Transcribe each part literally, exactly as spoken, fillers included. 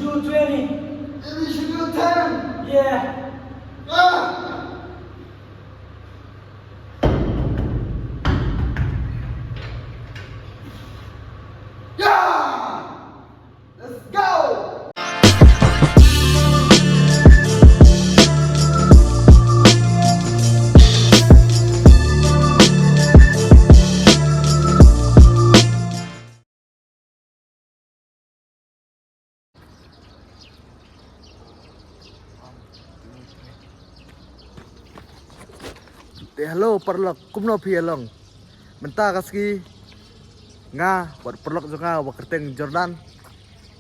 Do twenty. Maybe you should do ten. Yeah. Ah! Yeah! Let's go! Te hello paralok, kumno phi ïa long? Mynta ka sngi nga bad paralok jong nga ba kyrteng Jordan.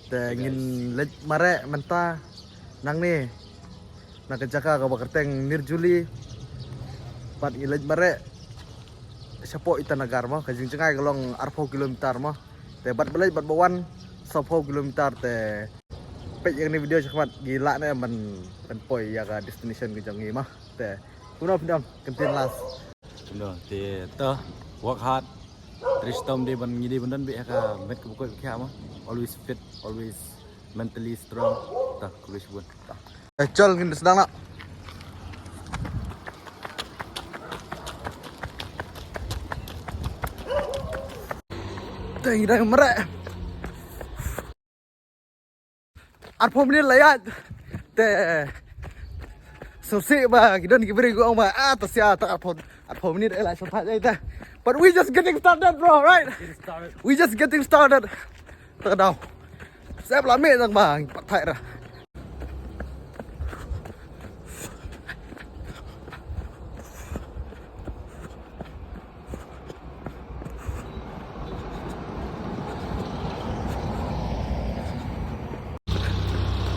Te ngin leit mareh mynta nangne na ka jaka kaba kyrteng Nirjuli. Bad ngin leit mareh shapoh Itanagar mo, ka jingjngai ka long arphew kilometer mo. Te bad ba leit bad ba wan sawphew kilometer te. Peit ïa kane video shakhmat, ngi lah ne em ban, ban poi ïa ka destination ka jong ngi mo. Te kumno phi dang kyntien last. Kumno te, to work hard, trei shitom de ban ngi de ban don beit ha ka met kaba koit ba khiah mo. Always fit, always mentally strong. To khublei shibun. To. Eh, chal ngin sdang na. Te ngi dang mareh. Arphew minit la ïaid. Te sngewsih ba ki don ki briew ki ong ba, ah, to sia, to arphew, arphew minit eh la sngewsih ïaid te. But we just getting started, bro, right? Getting started. We just getting started. Te ka daw sep la mih tang ba ngi pat thait ra.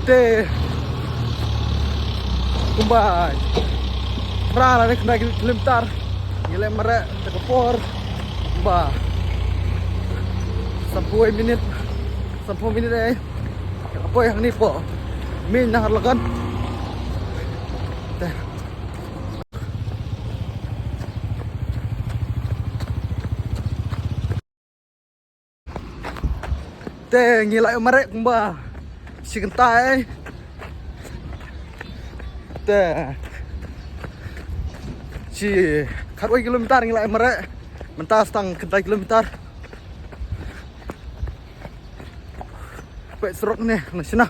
Te kumba phra lane khyndai kilometer ngi leh mareh te ka por kumba sanphew minit, sanphew minit eh. Ka poi hangne hapoh Meiñ Naharlagun. Te Te ngi la ïoh mareh kumba shi kynta eh. Te shi khatwei kilometer ngi la ïoh mareh. Mynta sa tang khyndai kilometer. Peit surok ne na shina.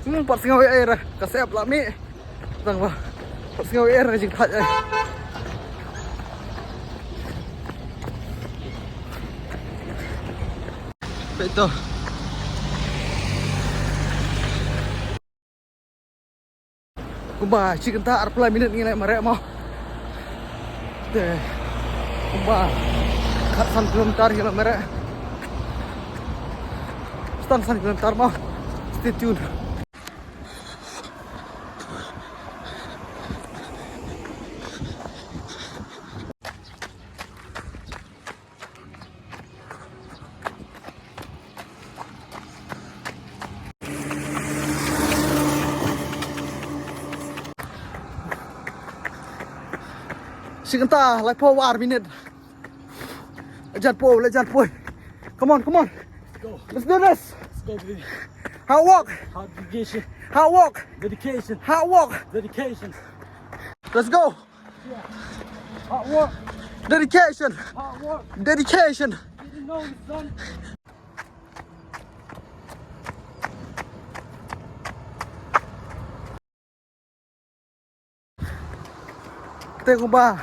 Hmm, pat sngew ïa ka sep la mih. Tang ba pat sngew ïa ka jingthait eh. Peit to. Kumba shi kynta arphew minit ngi la mareh mo. Te kumba khatsan kilometer ngi la mareh. Sa tang san kilometer mo. Stay tuned. Shi kynta laiphew ar minit. Jan poi, la jan poi. Come on, come on. Let's go. Let's do this. Let's go, baby. Hard work. Hard dedication. Hard work. Dedication. Hard work. Dedication. Let's go. Hard work. Dedication. Hard work. Dedication. Didn't know the sun. Te kumba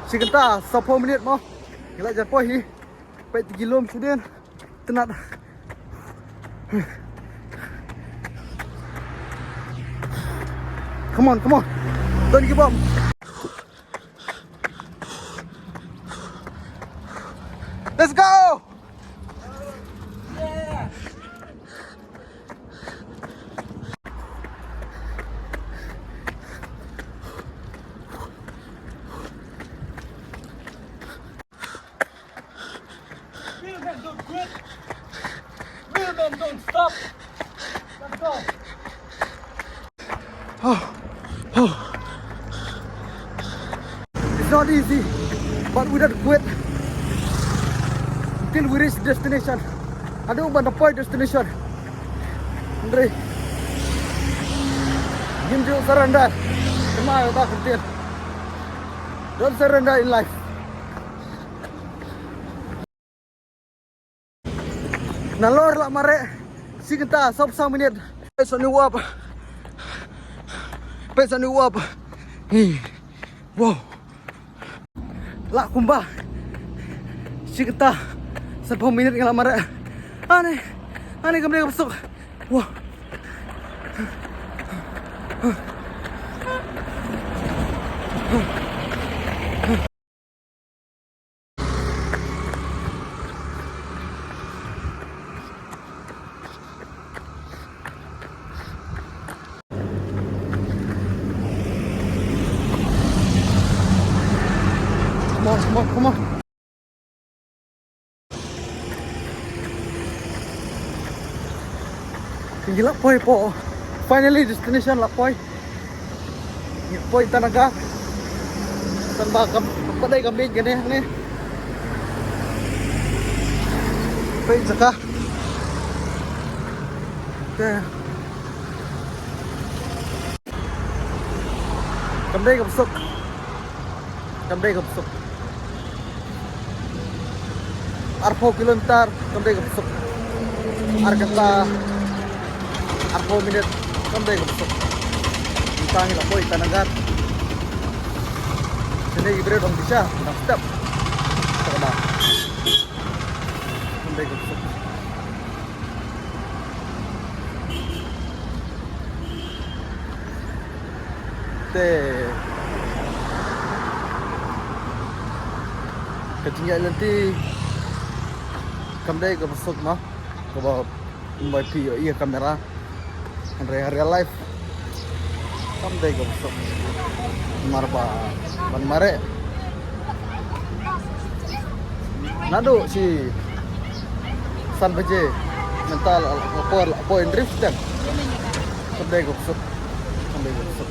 shi kynta sawphew minit mo. Ngi la jan poi hi. Peit ki lum shu dien. Tynat. Come on, come on. Don't give up. Let's go. Feel them, don't quit. Feel them, don't stop. Let's go. Oh, oh. It's not easy, but we don't quit until we reach destination. Haduh ban da poi destination. Hynrei ngim ju surrender. Kynmaw ïa kata ka ktien. Don't surrender in life. Nalor la mareh shi kynta sawphew saw minit. Peit sa une u ap. Peit sa une u ap. Hi. Wow. La kumba shi kynta sanphew minit nga la mareh. Ani, ani kam dei ka bsuk. Wow. Come on, come on, come on. Ngi la poi hapoh. Finally, destination la poi. Ngi poi Itanagar. Tang ba kam, kam pat dei kam bieit kane hangne. Peit jaka. Te. Kam dei ka bsuk. Kam dei ka bsuk. Arphew kilometer, kam dei ka bsuk. Ar kynta arphew minit, kam dei ka bsuk. Mynta ngi la poi Itanagar. Shane ki briew dang pisa, dang step. Kata ka daw. Kam dei ka bsuk. Te ka jingïaid lynti kam dei kaba suk mo, kaba ym bai phi ïohi ïa ka kamera. Hynrei ha real life kam dei kaba suk. Namar ba ban mareh naduh shi san baje mynta la, la, la poi, la poi hynriew step. Kam dei kaba suk. Kam dei kaba suk.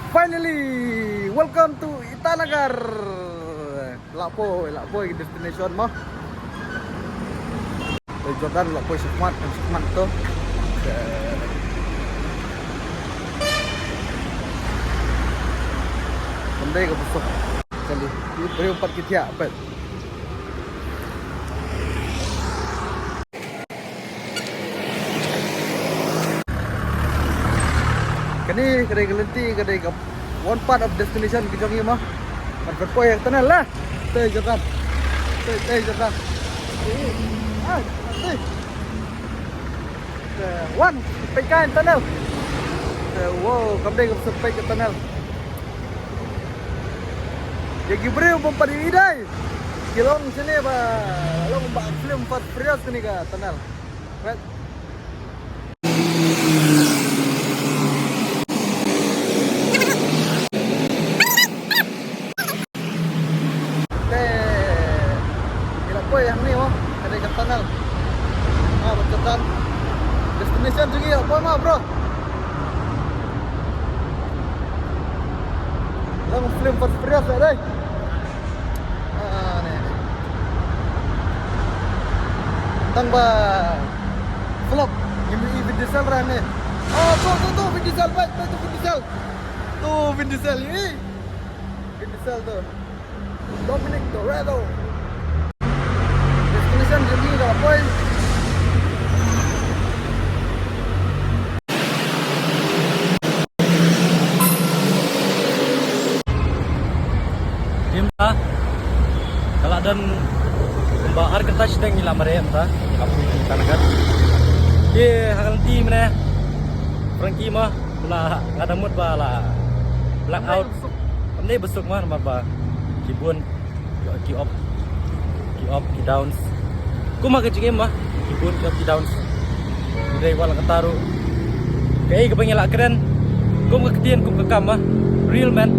Finally, welcome to Itanagar. La poi, la poi destination mo. Te Jordan la poi shakhmat, shakhmat to. Te kam dei kaba suk. Kali, ki briew pat ki thiah pat. Kane ka dei ka lynti, ka dei ka one part of destination ka jong ngi mo. Ban poi ha tunnel la. Te Jordan. Te, te Jordan. Te, ah, te. Te, wan, peit ka tunnel. Te, wow, kam dei kaba suk peit ka tunnel. Ïa ki briew bym pat ïohi dei. Ki long shane ba long ba film Fast Furious kane ka tunnel. Right. Te ngi la poi hangne mo, ka dei ka tunnel. Ah, bad ka dang destination jong ngi la poi mo, bro. Long film Fast Furious la dei. Ah, ne, ne. Tang ba flop. Ngim ïohi Vin Diesel rangne. Oh, tu, tu, tu, Vin Diesel, baik, baik, tu Vin Diesel. Tu Vin Diesel, ïohi. Vin Diesel tu. Dominic Toretto. Destination jong ngi ka la poi. Te mynta ka la don kumba ar kynta shiteng ngi la mareh mynta. Ka poi Itanagar. Te ha ka lynti mynne Frankie mo, la nga da mut ba la blackout. Kam dei ba suk mo namar ba ki bun ki up, ki up, ki downs. Kum ha ka jingim mo, ki bun ki up, ki downs. Ngi dei wat la kata ruh. Kaei kaba ngi lah kren, kum ka ktien kum ka kam mo. Real man.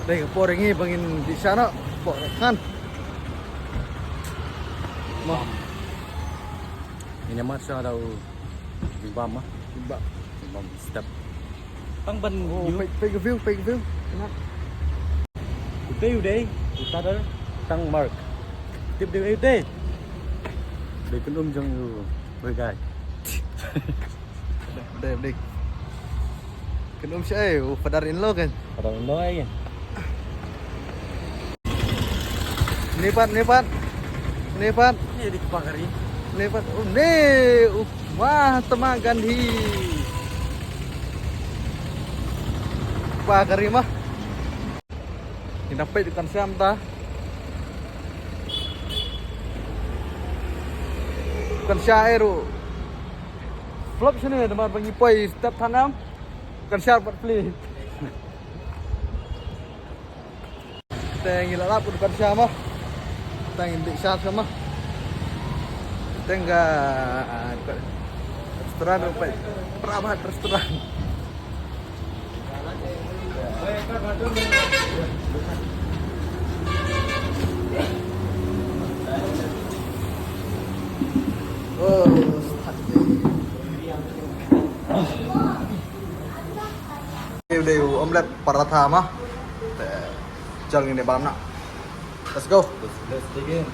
Dei ka por ngi ba ngin dih sha noh. Por kan. Mo. Ngin ïa mad sha da u jingbam ah. Jingbam. Jingbam step. Tang ban. Oh, ïoh. Peit, peit ka view, peit ka view. Kena. U dei, u dei, u Tadar, tang Mark. Tip dei u dei. Dei kynum jong u, u guy. Dei, dei. Kynum shi ai, u father in law kan. Father in law ai kan. Ni pat, ni pat. Ni pat. Ni di kpa kari. Ni pat. Oh, ni. Uh, Mahatma Gandhi. Kpa kari mah. Ngi dang peit dukan sha mynta. Dukan sha ruh. Flop shane namar ba ngi poi step thanam. Dukan sha pat pli. Te ngi la lap dukan sha mo. Te ngin dih sha sha mo. Te nga, ah, restaurant ruh peit. Prabhat restaurant. Oh, start. Dei u omelette paratha ma. Te jal ngin ïa bam noh. Let's go. Let's, let's dig in.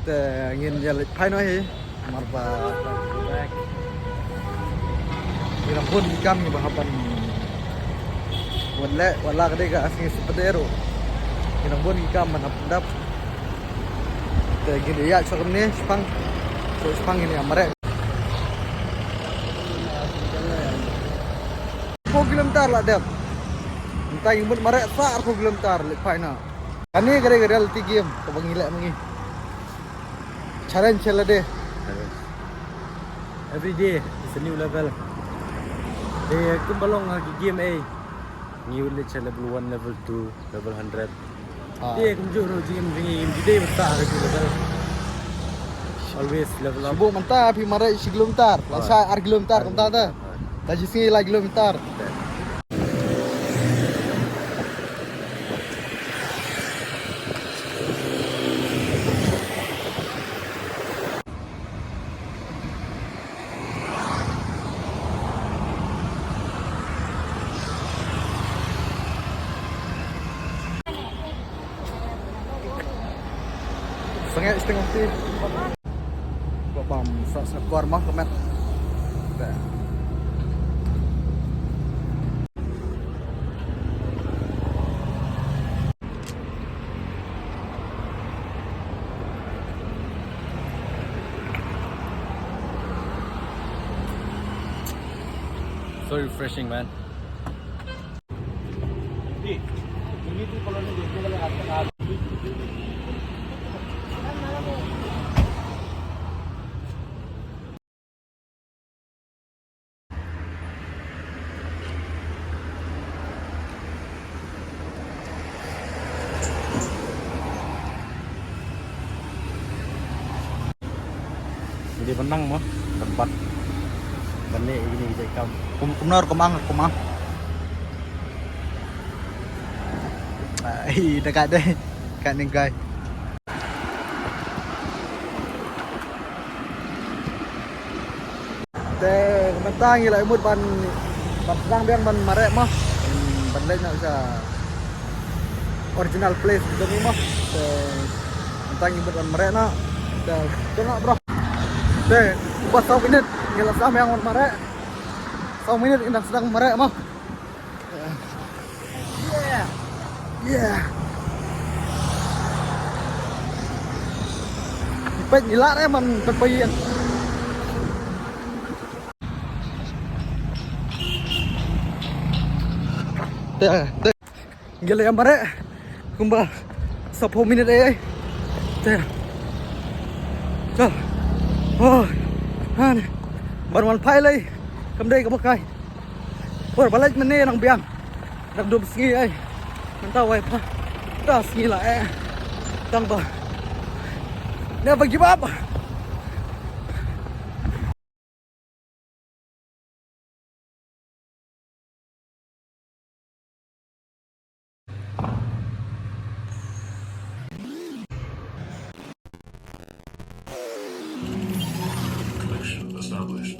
Te ngin ïa leit phai noh hi. Namar ba ngi dang bun ki kam ngi ba hap ban wan leh, wat la ka dei ka sngi Saturday ruh. Ngi dang bun ki kam ban hap ban dap. Te ngin ïa ïaid sha kamne shipang. Sha shipang ngin ïa mareh. Arphew kilometer la dep. Mynta ngi mut mareh sa arphew kilometer leit phai noh. Kane ka dei ka reality game kaba ngi leh ma ngi. Challenge ïa lade. Every day is a new level. Te kumba long ha ki game ei. Ngi wan leit sha level one, level two, level hundred. Ah. Te kumjuh ruh jingim jong ngi, ngi dei bynta ha ki level. Always level up. Shu buh mynta phi mareh shi kilometer, la shai ar kilometer kumta te. Ah. La shi sngi lai kilometer. Sangeh shiteng ti. Ba bam sa sa kuar mah ka met. Te. So refreshing, man. Ngi dei ban nang mo, ban bat, ban leh ïa kine ki jait kam. Kum, kumno ruh kum ang, kum ang. Ai, da ka dei, ka ning kai. Te mynta ngi la mut ban, ban sdang biang ban mareh mo. Ban leit noh sha original place jong ngi mo. Te mynta ngi mut ban mareh noh. Te, te noh bro. Te, ba saw minit ngi la sdang biang ban mareh. Saw minit ngi dang sdang mareh mo. Yeah. Peit ngi lah re man peit peit. Te te. Ngi la ïa mareh kumba saphew minit ei. Te. Chal. Oh. Han. Ban wan phai lei. Kam dei kaba kai. Por ba leit mynne nang biang. Nang dum sngi ei. Mynta wai pha. Ta sngi la eh. Tang ba. Never give up. Connection established.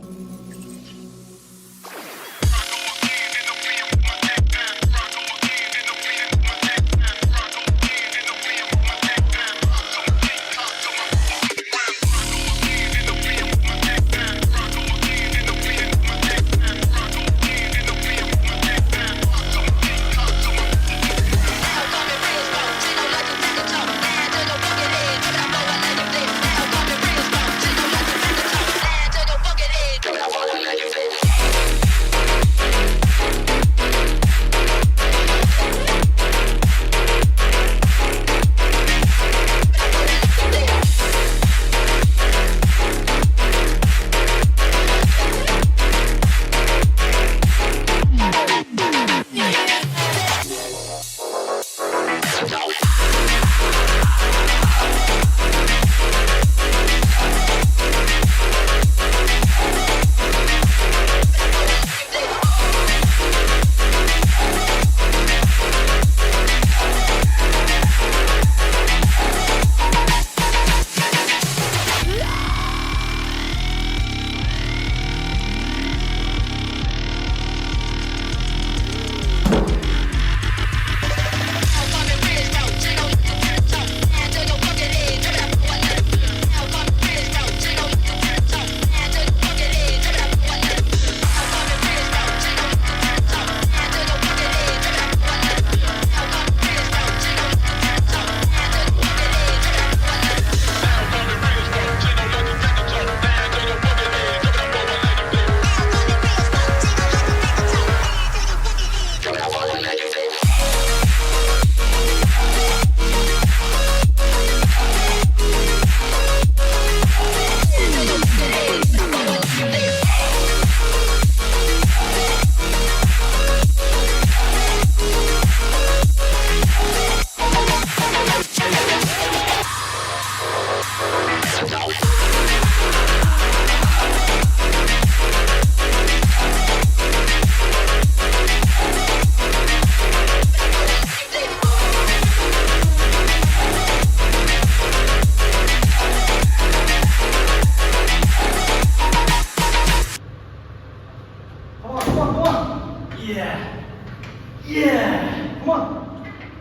Come on, come on, come on. Yeah. Yeah. Come on.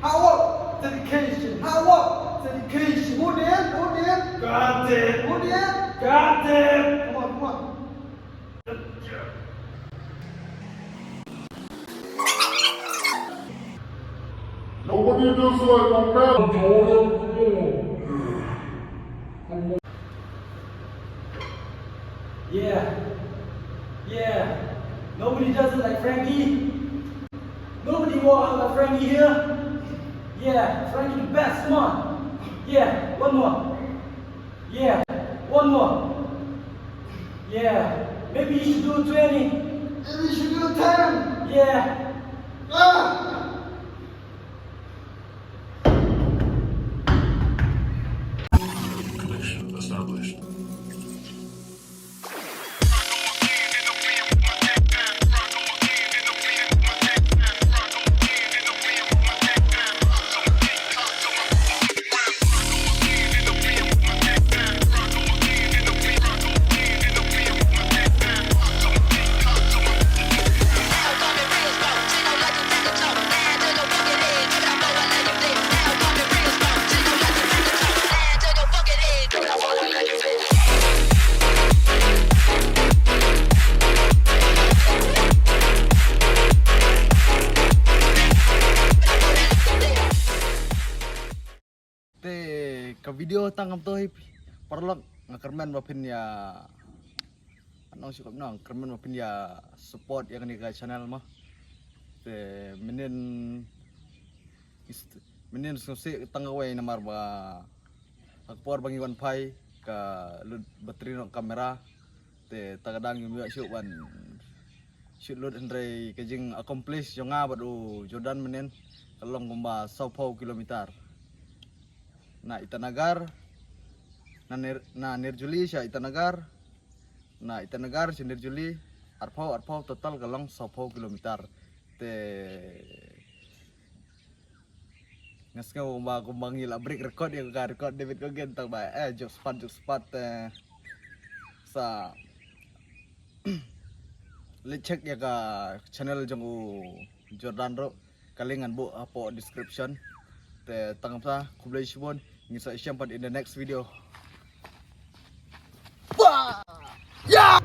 Hard work. Dedication. Hard work. Dedication. Move it. Move it. Got it. Move it. Got it. Come on, come on. Nobody does like my man. Yeah. Yeah. Nobody does it like Frankie. Nobody walk out like Frankie here. Yeah, Frankie the best. Come on. Yeah, one more. Yeah, one more. Yeah, maybe you should do twenty. Maybe you should do ten. Yeah. Ah! Connection established. Video tang kumto hi paralok, nga kyrmen ba phin ïa, nong shu nong kyrmen ba phin ïa support ïa kane ka channel mo. Te mynnin mynnin sngewsih tang kawei namar ba ha ka por ba ngi wan phai ka lut battery na ka kamera. Te ta ka dang ym ïoh shuh ban shoot lut, hynrei ka jing accomplish jong nga bad u Jordan mynnin ka long kumba sawphew kilometer. Na Itanagar, na Nir, na Nirjuli sha Itanagar, na Itanagar sha Nirjuli, arphew, arphew, total ka long sawphew kilometer. Te nga sngew kumba, kumba ngi la break record ïa ka record David Goggins tang ba, eh, jok spat, jok spat, eh, sa leit check ïa ka channel jong u Jordan ruh, ka link ngan buh hapoh description. Te tang kumta, khublei shibun, ngin sa ïashem pat in the next video. Bah! Yeah!